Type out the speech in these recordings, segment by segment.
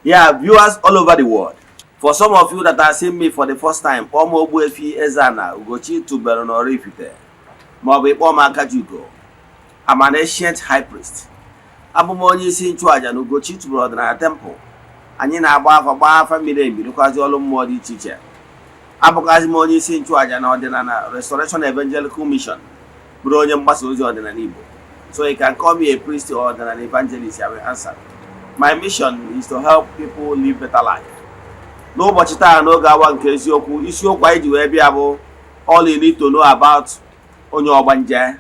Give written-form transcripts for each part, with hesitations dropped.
Yeah, viewers all over the world. For some of you that are seeing me for the first time, kpọọ m Ogbuefi Eze-Ana Ugochi tubelu n'Oraifite maọbụ ịkpọọ m Akajiugo. I'm an ancient high priest. Abụ m onye isi nchụaja na Ugochi tubelu ọdịnala temple. Anyị na-agba afa, gbaa afa miri emi, rụkwazi ọrụ mmụọ dị iche iche. Abụkwazi m onye isi nchụaja na Ọdịnala Restoration Evangelical Mission, bụrụ onye mgbasa ozi ọdịnala Igbo. So you can call me a priest or ọdịnala evangelist, I will answer. My mission is to help people live better life. N'ụbọchị taa, n'oge awa nke eziokwu, isiokwu anyị ji wee bịa bụ all you need to know about onye ọgbanje.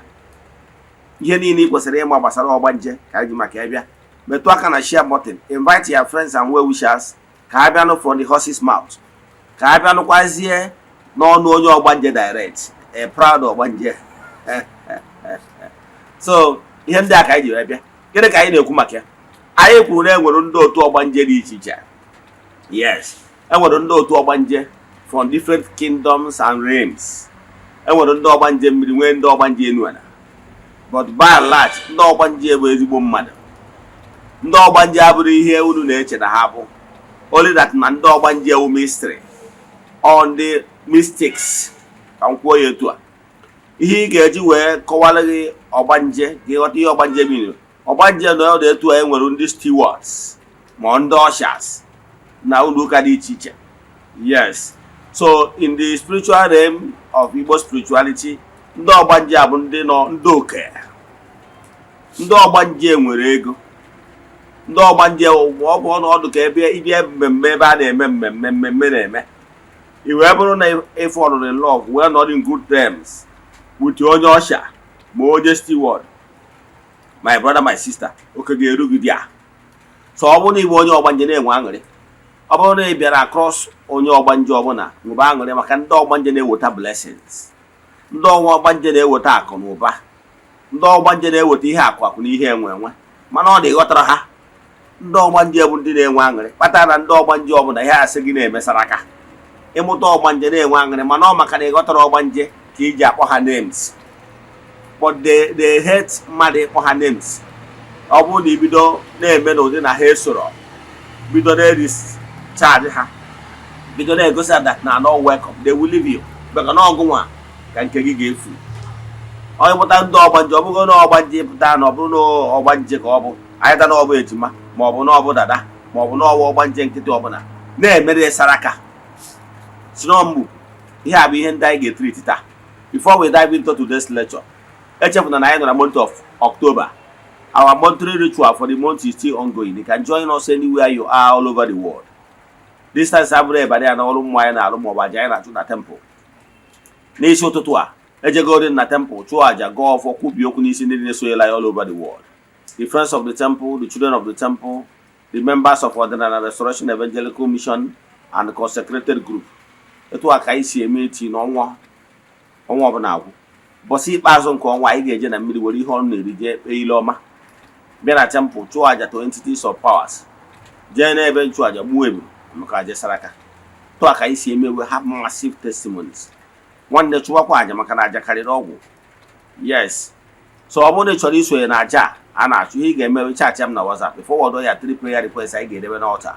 Ihe niile ị kwesịrị ịma gbasara ọgbanje ka anyị ji maka ya bịa. Metụ aka na share button, invite your friends and well wishers ka ha bịanụ from the horse's mouth, ka ha bịanụkwazie n'ọnụ onye ọgbanje direct, a proud ọgbanje. So ihe ndị a ka anyị ji wee bịa. Gịnị ka anyị na-ekwu maka ya? Anyị kwuru na enwere ndị otu ọgbanje dị iche iche. Yes, enwere ndị otu ọgbanje from different kingdoms and realms. Enwere ndị ọgbanje mmiri, nwee ndị ọgbanje enu ala, but by and large, ndị ọgbanje bụ ezigbo mmadụ. Ndị ọgbanje abụrụ ihe unu na-eche na ha bụ, only that na ndị ọgbanje wụ mystery ọ ndị mystics. Ka m kwuo ya etu a, ihe ị ga-eji wee kọwara gị ọgbanje ka ịghọta ihe ọgbanje mere. Ọgbanje nọ ọdụ etu a, enwere ndị stewards ma ndị ushers na ụlọ ụka dị iche iche. Yes, so in the spiritual realm of Igbo spirituality, ndị ọgbanje a bụ ndị nọ ndị oke. Ndị ọgbanje nwere ego. Ndị ọgbanje, ọ bụ ọnọdụ ka ebe ịbịa mmemme, ebe a na-eme mmemme, mmemme na-eme, i wee bụrụ na ịfọlụrụ in love, wee nọrọ in good terms with onye usher ma onye steward, my brother, my sister, oke ga-eru gị dia. So ọ bụrụ na ịbụ onye ọgbanje, na-enwe aṅụrị. Ọ bụrụ na ị bịara across onye ọgbanje ọbụla, nwebe aṅụrị, maka ndị ọgbanje na-eweta blessings, ndị ọnwa ọgbanje na-eweta akụ na ụba, ndị ọgbanje na-eweta ihe akụ akụ na ihe enwe enwe. Mana ọ dị ghọtara ha, ndị ọgbanje bụ ndị na-enwe aṅụrị, kpatara na ndị ọgbanje ọbụla ihe asị gị na-emesara aka ịmụta ọgbanje na-enwe aṅụrị. Mana ọ maka na ịghọtara ọgbanje ka iji akpọ ha names, but they hate mmadụ ịkpọ ha names. Ọ bụrụ na ibido na-eme n'ụdị na ha esoro, bido na-eri charge ha, bido na-egosi that na no welcome, they will leave you, maka na ọgụnwa ka nke gị ga-efu. Onye pụta ndị ọgbanje, ọ bụgo na ọgbanje pụta na ọ bụrụ na ọgbanje ka ọ bụ anyị ta na ọ bụ ejima, ma ọ bụ na ọ bụ dada, ma ọ bụ na ọwụ ọgbanje nkịtị ọbụla na-emere saraka si mgbu. Ihe a bụ ihe ndị anyị ga-etriti taa. Before we dive into today's lecture, echefuna na anyị nọ na month of October. Our monthly ritual for the month is still ongoing. You can join us anywhere you are all over the world. Distance abụrụ ebade ya na ọrụ mmụọ anyị na-arụ maọbụ aja anyị na-achụ na temple. N'isi ụtụtụ a, ejegori na temple chụọ aja, gọọ ọfọ, kwubie okwu n'isi ndị na-esonyela anyị all over the world, the friends of the temple, the children of the temple, the members of Ọdịnala Restoration Evangelical Mission and consecrated group. Etu a ka anyị si eme eti n'ọnwa ọnwa ọbụla agwụ. Ụbọchị ikpeazụ nke ọnwa, anyị ga-eje na mmiri were ihe ọnụ na-eri, jee kpee ile ọma, bịa na temple chụọ aja to entities of powers, jee n'ebe nchụaja gbuo ebulu maka aja saraka. Tụ a ka anyị si eme. We have massive testimonies. Nwanne, chụwakwa aja, maka na aja karịrị ọgwụ. Yes, so ọ bụrụ na ị chọrọ isonye na aja a na-achụ, ihe ị ga-eme, chat m na WhatsApp, forward ya three prayer requests anyị ga-edebe n'altar.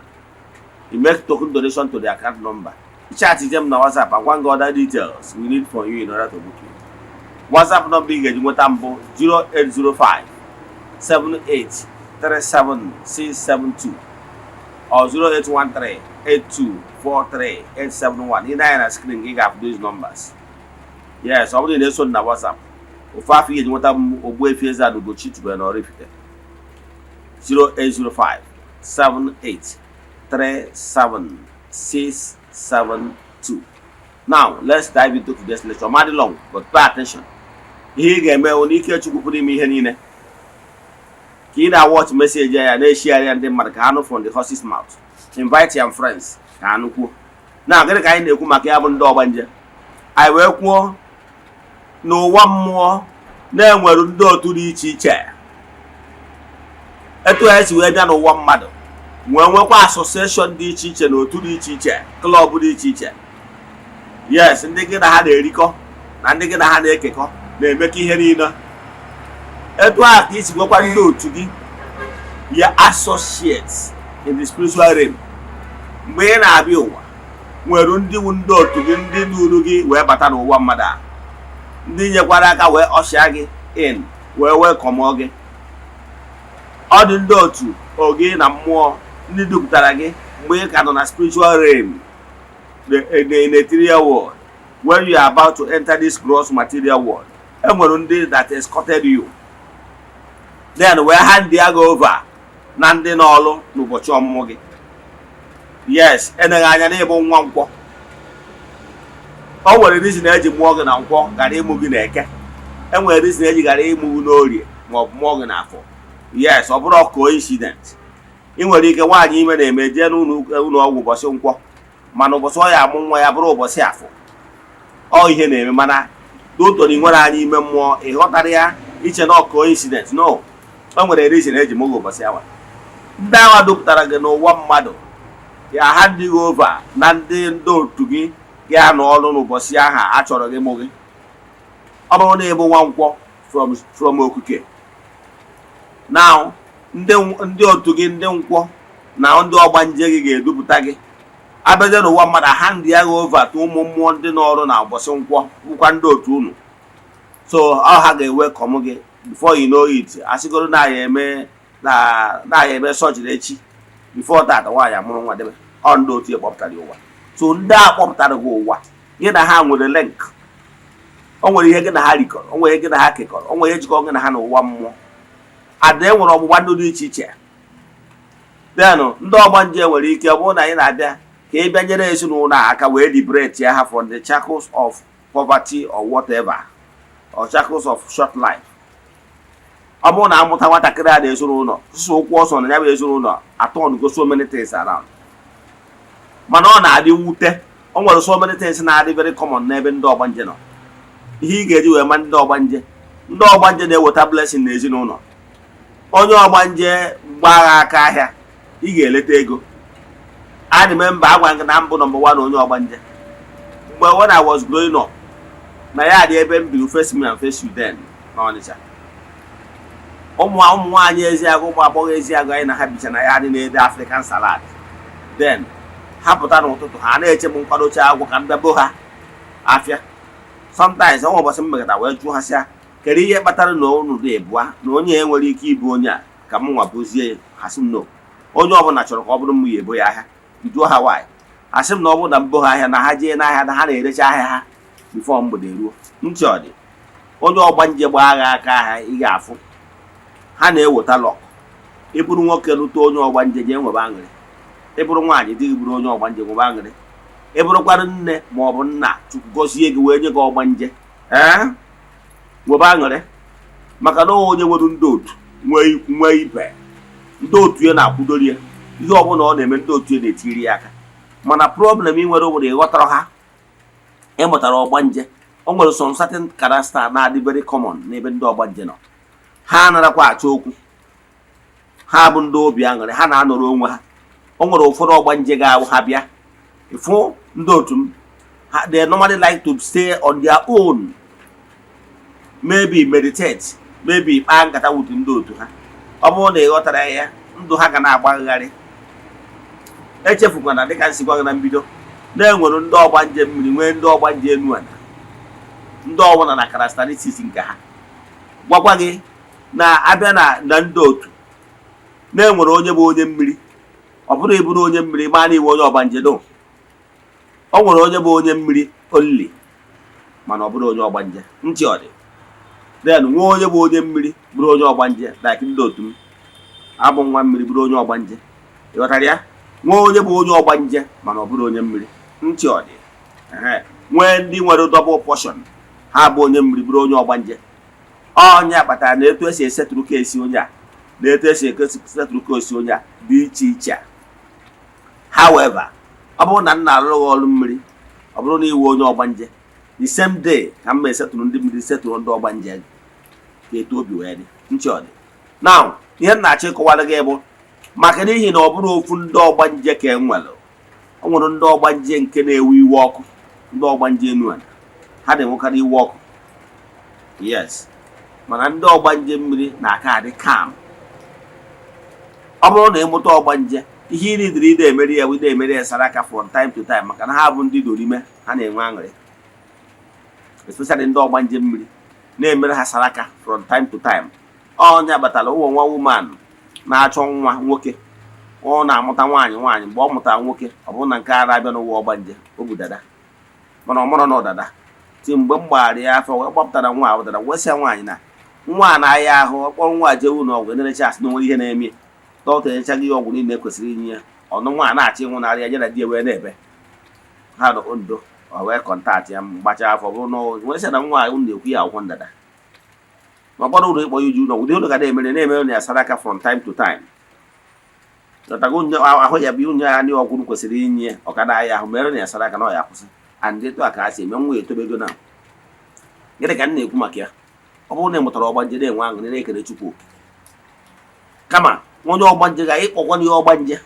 You make token donation to the account number. Chat m na WhatsApp, agwa gị other details we need from you in order to book you. WhatsApp number ị ga-eji nweta mbụ 0805 78 37672 or 0813 8243 871. Ị na-anya na screen gị, ga-afụ those numbers. Yes, ọ bụrụ na ị na-eso m na WhatsApp, ofu afọ ihe ji nweta m, Ogbuefi Eze-Ana Ugochi tubelu na Oraifite, 0805 78 37672. Now let's dive into today's lecture. Madị long, but pay attention. Ihe ị ga-eme bụ n'ike Chukwu pụrụ ime ihe niile, ka ị na-watch message ya, na-eshigharị ya ndị mmadụ ka ha nụ from the horse's mouth. Invite your friends ka ha nụkwuo. Na gịnị ka anyị na-ekwu maka ya? Bụ ndị ọgbanje. Anyị wee kwuo n'ụwa mmụọ na-enwere ndị otu dị iche iche. Etu ha si wee bịa n'ụwa mmadụ, nwee nwekwa association dị iche iche na otu dị iche iche, club dị iche iche. Yes, ndị gị na ha na-erikọ na ndị gị na ha na-ekekọ na-emekọ ihe niile. Etu a ka isi nwekwa ndị otu gị, ya associates In the spiritual realm, mgbe ị na-abịa ụwa, nwere ndị wu ndị otu gị, ndị duru gị wee bata n'ụwa mmadụ a, ndị nyekwara aka wee usher gị in, wee welcome gị. Ọ dị ndị otu oge na mmụọ ndị dupụtara gị mgbe ị ka nọ na spiritual realm, the material world. When you are about to enter this gross material world, e nwere ndị that escorted you, then wee hand ya gị over na ndị n'ọlụ n'ụbọchị ọmụmụ gị. Yes, eneghị anya n'ịbụ nwa Nkwọ, o nwere reason eji mụọ gị na Nkwọ, ghara ịmụ gị na Eke. E nwere reason eji ghara ịmụ gị n'Orie ma ọ bụ mụọ gị n'Afọ. Yes, ọ bụrụ coincidence. Ị nwere ike nwaanyị ime na-eme jee n'ụlọ ọgwụ ụbọchị Nkwọ, mana ụbọchị ọ ya amụ nwa ya bụrụ ụbọchị Afọ. Ọ ihe na-eme, mana n'otu na ị nwere anya ime mmụọ, ị ghọtara ya, iche na ọ coincidence. No, o nwere reason eji mụ gị ụbọchị awa. Ndị agha dupụtara gị n'ụwa mmadụ ya hand gị over na ndị otu gị ga-anọ ọrụ n'ụbọchị aha a chọrọ gị mụ gị. Ọ bụrụ na ịbụ nwa Nkwọ from okike now, ndị otu gị, ndị Nkwọ na ndị ọgbanje gị ga-edupụta gị, abịazie n'ụwa mmadụ, hand ya gị over to ụmụ mmụọ ndị n'ọrụ na ụbọchị Nkwọ, bụkwa ndị otu unu. So ọ ha ga-ewelcome gị. Before you know it, asịgoro na ya eme na ya eme surgery echi, before that, nwaanyị amụrụ nwa debe. Ọ ndị otu ya kpọpụtara ya ụwa. So ndị a kpọpụtara gị ụwa, gị na ha nwere link. O nwere ihe gị na ha rikọrọ, o nwere ihe gị na ha kekọrọ, o nwere ihe jikọ gị na ha n'ụwa mmụọ. Ada, e nwere ọgbụgba ndụ dị iche iche. Then ndị ọgbanje nwere ike ọ bụrụ na anyị na-abịa ka ị bịa nyere ezinụlọ a aka wee liberate ya ha from the shackles of poverty or whatever, or shackles of short life. Ọ bụrụ na amụta nwatakịrị a na ezinụlọ sụsụ ụkwụ ọsọ na ya bụ ezinụlọ atọ go so many things around. Mana ọ na-adị mwute, o nwere so many things na-adị very common n'ebe ndị ọgbanje nọ. Ihe ị ga-eji wee ma ndị ọgbanje: ndị ọgbanje na-eweta blessing n'ezinụlọ. Onye ọgbanje gbagha aka ahịa, ị ga-eleta ego. I remember, agwa gị na mbụ, number one onye ọgbanje mgbe, when I was growing up, na ya dị ebe m biri, face me and face you then n'Ọnịcha. Ụmụ nwaanyị Eziagụ, ụmụ agbọghọ Eziagụ anyị na ha bicha na ya dị na-ede African salad. Then ha pụta n'ụtụtụ, ha na-eche m nkwadocha agwụ ka m bịa bo ha afịa. Sometimes ọnwa ụbọchị m mekọta wee jụọ ha sịa, kedu ihe kpatara na unu dị ịbụa na onye e nwere ike ịbụ onye a ka m nwa bụzie ya? Ha sị m no, onye ọbụla chọrọ ka ọ bụrụ m ya ebo ya ahịa. Jụọ ha nwaanyị, ha sị m na ọ bụrụ na m bo ha ahịa, na ha jee n'ahịa na ha na-erecha ahịa ha before mgbede eruo. Ntị ọ dị, onye ọgbanje gbaa agha aka ahịa, ị ga-afụ ha na-eweta luck. Ịbụrụ nwoke lụta onye ọgbanje, jee nwebe aṅụrị. Ịbụrụ nwaanyị, di gị bụrụ onye ọgbanje, nwebe aṅụrị. Ịbụrụkwanụ nne ma ọ bụ nna, Chukwu gọzie gị wee nye gị ọgbanje, ee, nwebe aṅụrị, maka na onye nwere ndị otu, nwee ikwu, nwee ibe, ndị otu ya na-akwụdori ya. Ihe ọbụla ọ na-eme, ndị otu ya na-etiri ya aka. Mana problem ị nwere nwere ịghọtara ha, ịmụtara ọgbanje, o nwere some certain character na-adị very common n'ebe ndị ọgbanje nọ. Ha anarakwa achọ okwu. Ha bụ ndị obi aṅụrị, ha na-anọrọ onwe ha. O nwere ụfọdụ ọgbanje ga-awụ ha bịa ịfụ ndị otu m ha, they normally like to stay on their own, maybe meditate, maybe kpaa nkata with ndị otu ha. Ọ bụrụ na ị ghọtara ya, ndụ ha ga na-agbagharị. Echefukwana, dịka nsi gwa gị na mbido, na-enwere ndị ọgbanje mmiri, nwee ndị ọgbanje enu ala, ndị ọbụla na characteristics nke ha. Gwakwa gị na abịa na ndị otu, na-enwere onye bụ onye mmiri. Ọ bụrụ ịbụrụ onye mmiri, maa na iwe onye ọgbanje do. O nwere onye bụ onye mmiri only, mana ọ bụrụ onye ọgbanje. Ntị ọ dị. Then nwee onye bụ onye mmiri, bụrụ onye ọgbanje, like ndị otu m abụ nwa mmiri, bụrụ onye ọgbanje. Ịghọtara ya? Nwee onye bụ onye ọgbanje, mana ọ bụrụ onye mmiri. Ntị ọ dị. Ehe. Nwee ndị nwere double portion, ha bụ onye mmiri, bụrụ onye ọgbanje. Ọnya kpatara na etu esi esetụrụ case onye a na etu esi esetụrụ case onye a dị iche iche. However, ọ bụrụ na m na-arụrụ gị ọrụ mmiri, ọ bụrụ na iwe onye ọgbanje, the same day ka m ma esetụrụ ndị mmiri, setụrụ ndị ọgbanje, ka etu obi wee dị. Ntị ọ dị. Now, ihe m na-achọ ịkọwara gị bụ maka n'ihi na ọ bụrụ ofu ndị ọgbanje ka e nwere. O nwere ndị ọgbanje nke na-ewe iwe ọkụ, ndị ọgbanje enu ala, ha na-enwekarị iwe ọkụ, yes, mana ndị ọgbanje mmiri na-aka adị calm. Ọ bụrụ na ịmụta ọgbanje Ihe ị nidiri ide emeri ya bụ ide emeri ya saraka from time to time, maka na ha bụ ndị dorime, ha na-enwe aṅụrị, especially ndị ọgbanje mmiri na-emere ha saraka from time to time. Ọnya batara ụmụ nwa woman na-achọ nwa nwoke, ọ na-amụta nwaanyị nwaanyị. Mgbe ọ mụtara nwoke, ọ bụrụ na nke a na-abịa n'ụwa ọgbanje, o bụ dada, mana ọ mụrụ na ọ dada ti. Mgbe m gbara ya afọ wee gbapụtara nwa ahụ dada, wee sị ya nwaanyị na nwa a na-aya ahụ, ọ kpọrọ nwa jee ụlọ ọgwụ, enerecha, asị na onwere ihe na-eme. Dọkịta enyechaghị ya ọgwụ niile kwesịrị inye ya. Ọnụ nwa a na-achọ ịnwụnarị ya, ya na di ya wee na-ebe ha nọ ndo. Ọ wee contact ya m, gbachaa afọ, bụrụ na wee sị na nwa a unu na-ekwu ya akwụkwọ ndada, ma ọ gbọdọ ụlọ ịkpọ ya uju ụlọ ọgwụ. Ụdị ụlọ ga na-emere na-emere na ya saraka from time to time. Lọtago ahụ ya bụ unye ya ndị ọgwụ kwesịrị inye, ọkada ya ahụ mere na ya saraka na ọ ya akwụsị. And etu a ka ha si eme nwa etobego. Na gịnị ka m na-ekwu maka ya? Ọ bụrụ na ị mụtara ọgbanje, na-enwe aṅụrị, na-ekele Chukwu oke. Kama onye ọgbanje ga ịkpọkwana ihe ọgbanje,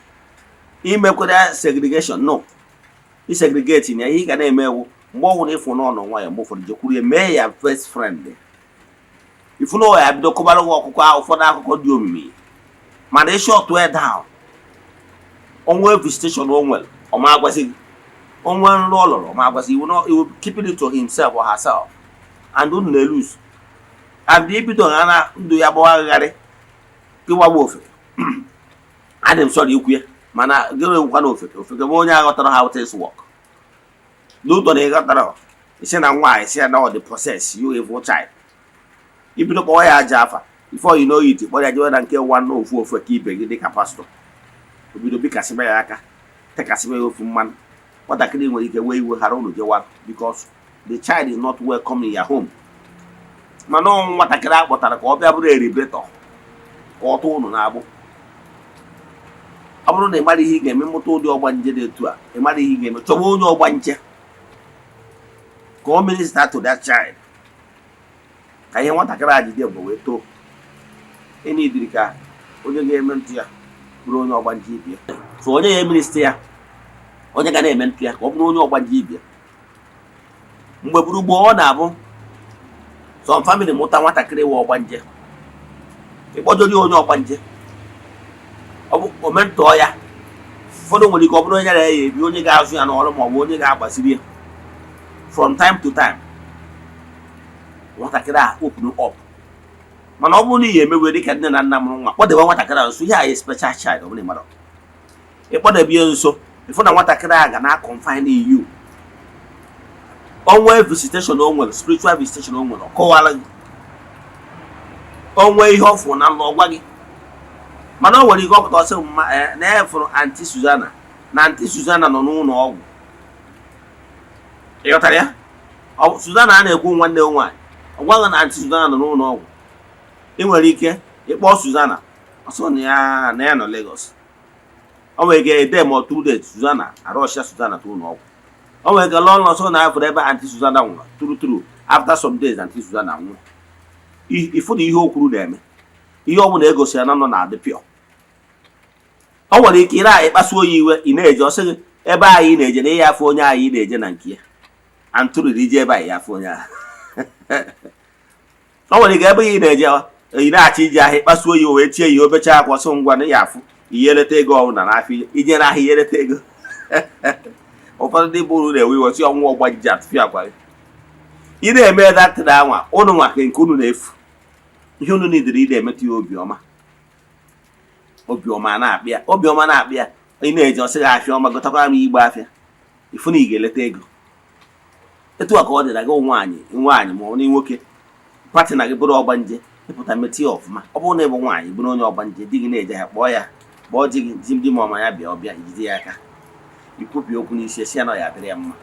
imekwara segregation, no isegregate na ihe ị ga na-eme ewu. Mgbe ọ nwụrụ ịfụ n'ọnụ nwa ya, mgbe ụfọdụ jekwuru ya, mee ya best friend. Ifu na ya bido kọbara gị ọkụkọ, ụfọdụ akụkọ dị omimi, mana ịshort ya down. Onwe visitation o nwere, ọ ma agwazi gị. Onwe nrọ ọ lọrọ, ọ ma agwazi. He will keep it to himself or herself, and unu na-elose and ibido ha na ndụ ya gbagharị ịgbagba ofeke. Adị m sọrọ ikwu ya, mana gịnị nwekwa na ofeke? Ofeke bụ onye aghọtara how things work n'ụtọ na ịghọtara isi na nwaanyị si ya na ọ dị process you evil child. Ibido kpọwa ya aja afa, before you know it, kpọrọ ya jewe na nke nwa na ofu ofu ka ibe gị dịka pastọ, obido bikasịba ya aka, tekasịba ya ofu mmanụ. Nwatakịrị nwere ike wee iwe ghara ụlọ jewa, because the child is not welcome in your home. Mana ọ nwatakịrị a kpọtara ka ọ bịa bụrụ eribeto, ka ọ tụọ ụnụ na-agbụ. Ọ bụrụ na ị mara ihe ị ga-eme, mmụta ụdị ọgbanje dị etu a, ị mara ihe ị ga-eme, chọba onye ọgbanje ka o minister to that child, ka ihe nwatakịrị a jide mgbe wee too. Ịnidiri ka onye ga-eme ntụ ya bụrụ onye ọgbanje ibia. So onye ya eminister ya, onye ga na-eme ntụ ya, ka ọ bụrụ onye ọgbanje ibia. Mgbe buru gboo, ọ na-abụ some family mụta nwatakịrị wee ọgbanje, ịkpọjori onye ọgbanje, ọ bụ omentọọ ya. Ụfọdụ nwere ike ọ bụrụ onye ya ebi, onye ga-azụ ya n'ọrụ, ma ọ bụ onye ga-agbaziri ya. From time to time, nwatakịrị a open up. Mana ọ bụrụ na ihe emewe dịka nne na nna mụrụ nwa, kpọdebe nwatakịrị a nso. Ihe a special child, ọ bụrụ mmadụ ịkpọdebe ya nso, ịfụ na nwatakịrị a ga na confine in you. Onwe visitation o nwere, spiritual visitation o nwere, ọ kọwara gị. Onwe ihe ọ fụrụ na nlọ, ọgwa gị. Mana o nwere ike ọpụta ọsị mma na ya fụrụ Aunty Susanna, na Aunty Susanna nọ n'ụlọ ọgwụ. Ị ghọtara ya? Susanna a na-ekwu nwanne m nwaanyị, ọ gwaghị na Aunty Susanna nọ n'ụlọ ọgwụ. Ị nwere ike ịkpọ Susanna, ọsọ na ya nọ Lagos. O nwere ike ede ma 2 days, Susanna arọshia Susanna to ụlọ ọgwụ. O nwere ike lụọ ụlọ ọsọ na afọrọ ebe Aunty Susanna nwụrụ. True true, after some days, Aunty Susanna nwụrụ. Ịfụ na ihe o kwuru na-eme, ihe ọ bụla egosi ya na nọ na-adị pure. O nwere ike ị na-akpasu ya iwe, ị na-eje, ọsị gị ebe anyị na-eje na ihe afọ onye anyị na-eje na nke ya antụrụrụ ije ebe anyị afọ onye ahụ. O nwere ike ebe ị na-eje, ị na-achọ ije ahịa, ịkpasuo ya, wee tie ya, obecha akwa, ọsọ ngwa na ya afụ ihe eleta ego ọbụla n'afịa, ije n'ahịa ihe eleta ego. Ụfọdụ ndị bụ uru na-ewe iwe, sị ọnwụ ọgbajiji atụfịa akwa gị. Ị na-eme datịrị anwa ụnụ nwa nke unu na-efu ihe unu nidiri. Ị na-emetụ ya obiọma, obiọma na-akpị ya, obiọma na-akpị ya. Ị na-eje, ọsị gị afịa ọma, gotakwara m igbe afịa, ịfụ na ị ga-eleta ego. Etu a ka ọ dị na gị nwaanyị nwaanyị ma ọ bụ nwoke, partner gị bụrụ ọgbanje, ịpụta metụ ya ọfụma. Ọ bụrụ na ịbụ nwaanyị bụrụ onye ọgbanje, di gị na-eje ha, kpọọ ya, kpọọ di gị, di di ma ọma ya bịa, ọbịa, ijide ya aka, ikwubi okwu n'isi, esi ya na ọ ya adịrị ya mma.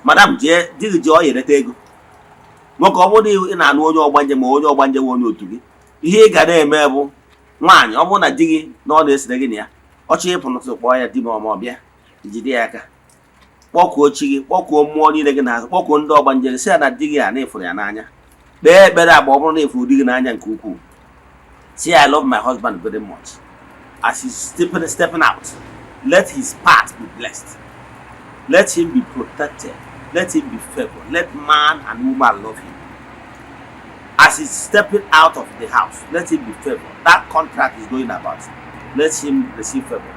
Madam, jee di gị jee, ọ ya eleta ego. Nwoke, ọ bụrụ na ị na-anụ onye ọgbanje, ma onye ọgbanje nwe onye otu gị, ihe ị ga na-eme bụ, nwaanyị, ọ bụrụ na di gị na ọ na-esere gị na ya, ọchọ ịpụ n'ụtụtụ, kpọọ ya, di ma ọma, ọbịa, ijide ya aka, kpọkuo chi gị, kpọkuo mmụọ niile gị na-azụ, kpọkuo ndị ọgbanje gị, sị ya na di gị a na-efuru ya n'anya. Kpee ekpere agba. Ọ bụrụ na ịfụrụ di gị n'anya nke ukwuu, say, "I love my husband very much. As he's stepping out, let his path be blessed, let him be protected, let him be favored, let man and woman love him. As he's stepping out of the house, let him be favored. That contract is going about, let him receive favor."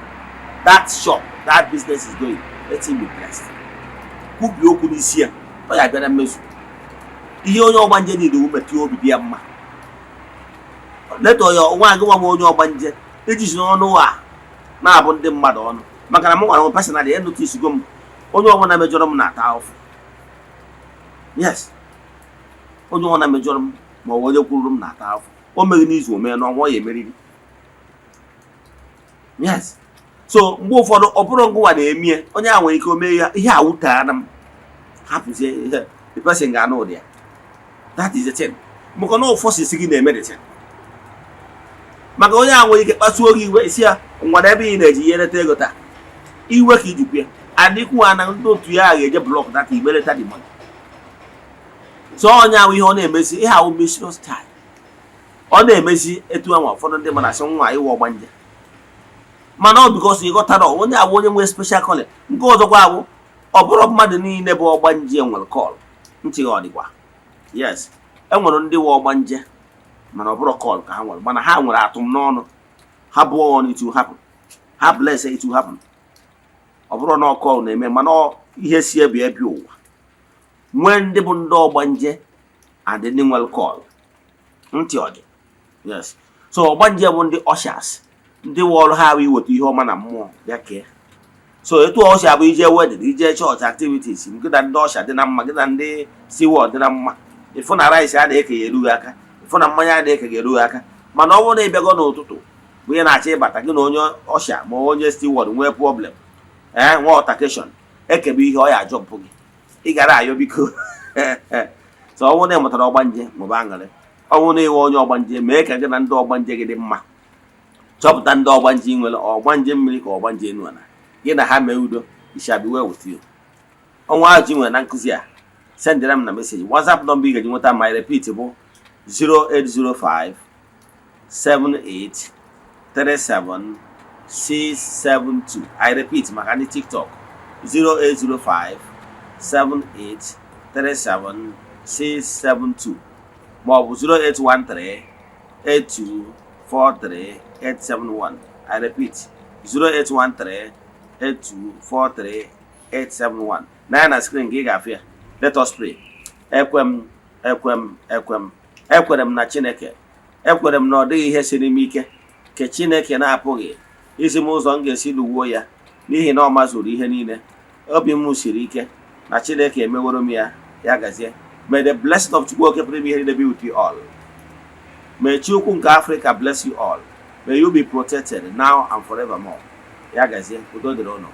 That shop, that business is going, let him be blessed. Kwubie okwu n'isi ya, ọ ya abịa na mmezu. Ihe onye ọgbanje niile wu metụ obi dị ya mma. Leta ya nwa gị, nwa m onye ọgbanje, iji n'ọnụ a na-abụ ndị mmadụ ọnụ, maka na m nwara m personally enotisigo m, onye ọbụla mejọrọ m na-ata ahụfụ. Yes, onye ọbụla mejọrọ m ma ọ bụ onye kwuru m na-ata ahụfụ. O meghị n'izu, o mee n'ọnwa, ọ ya emeriri. Yes, so mgbe ụfọdụ ọ bụrụ ngụwa na-emie, onye a nwere ike o mee ya ihe awụtara m, hapụzie ihe, the person ga-anụ ụdị ya. That is the thing, maka na forces gị na-eme the thing. Maka onye a nwere ike kpasuo gị iwe, isi ya nwere ebe ị na-eji ihe leta ego taa, iwe ka ijikwa ya adịkwu ha na ndị otu ya ga-eje block data igbe leta the money. So onye ahụ, ihe ọ na-emezi, ihe ahụ mysterious style ọ na-emezi etu ahụ, ụfọdụ ndị mmadụ asị nwa iwe ọgbanje, mana ọ because ị ghọtara onye abụ onye nwere special calling. Nke ọzọkwa abụ, ọ bụrụ mmadụ niile bụ ọgbanje nwere call. Ntị ọ dịkwa? Yes, e nwere ndị nwe ọgbanje, mana ọ bụrụ call ka ha nwere, mana ha nwere atụm n'ọnụ ha bụọ ọnụ, it will happen. Ha bless, it will happen. Ọ bụrụ na ọ call na-eme, mana ihe si ebi ebi ụwa nwee ndị bụ ndị ọgbanje and ndị nwere call. Ntị ọ dị? Yes, so ọgbanje bụ ndị ushers, ndị nwe ọrụ ha bụ iweta ihe ọma na mmụọ bịa kee. So etu usher bụ ije wedding, ije chọọchị activities, gị na ndị usher dị na mma, gị na ndị steward dị na mma, ịfụ na rice a na-eke ya erughị aka, ịfụ na mmanya a na-eke ga erughị aka. Mana ọ bụrụ na ịbịago n'ụtụtụ bụ ihe na-achọ ịbata, gị na onye usher ma onye steward nwee problem, ee, nwee altercation, ekebe ihe ọ ya ajọpụ gị, ị gara ayọ biko. So ọ bụrụ na ị mụtara ọgbanje maọbụ aṅụrị, ọ bụrụ na ịwe onye ọgbanje, mee ka gị na ndị ọgbanje gị dị mma. Chọpụta ndị ọgbanje ị nwere, ọgbanje mmiri ka ọgbanje enu ala, gị na ha mee udo. It shall be well with you. Ọnwa ahụ ji nwere na nkụzi a, sendịra m na message WhatsApp. Nọmba ị ga-eji nweta ma repeat bụ 0805 78 37 672. I repeat, maka ndị TikTok, 0805 78 37 672 ma ọ bụ 0813 8243 871. I repeat, 0813 8243 871. Na ya na screen ka ị ga-afụ ya. Let us pray. Ekwe m, ekwe m, ekwe m, ekwere m na Chineke. Ekwere m na ọ dịghị ihe siri m ike nke Chineke na-apụghị izi m ụzọ m ga-esi lụwuo ya, n'ihi na ọ mazuru ihe niile. Obi m siri ike na Chineke emeworo m ya. Ya gazie. May the blessing of Chukwu Oke pụrụ ime ihe niile be with you all. May Chukwu nke Africa bless you all. May you be protected now and forevermore. Ya gazie, udo dịrị ụnụ.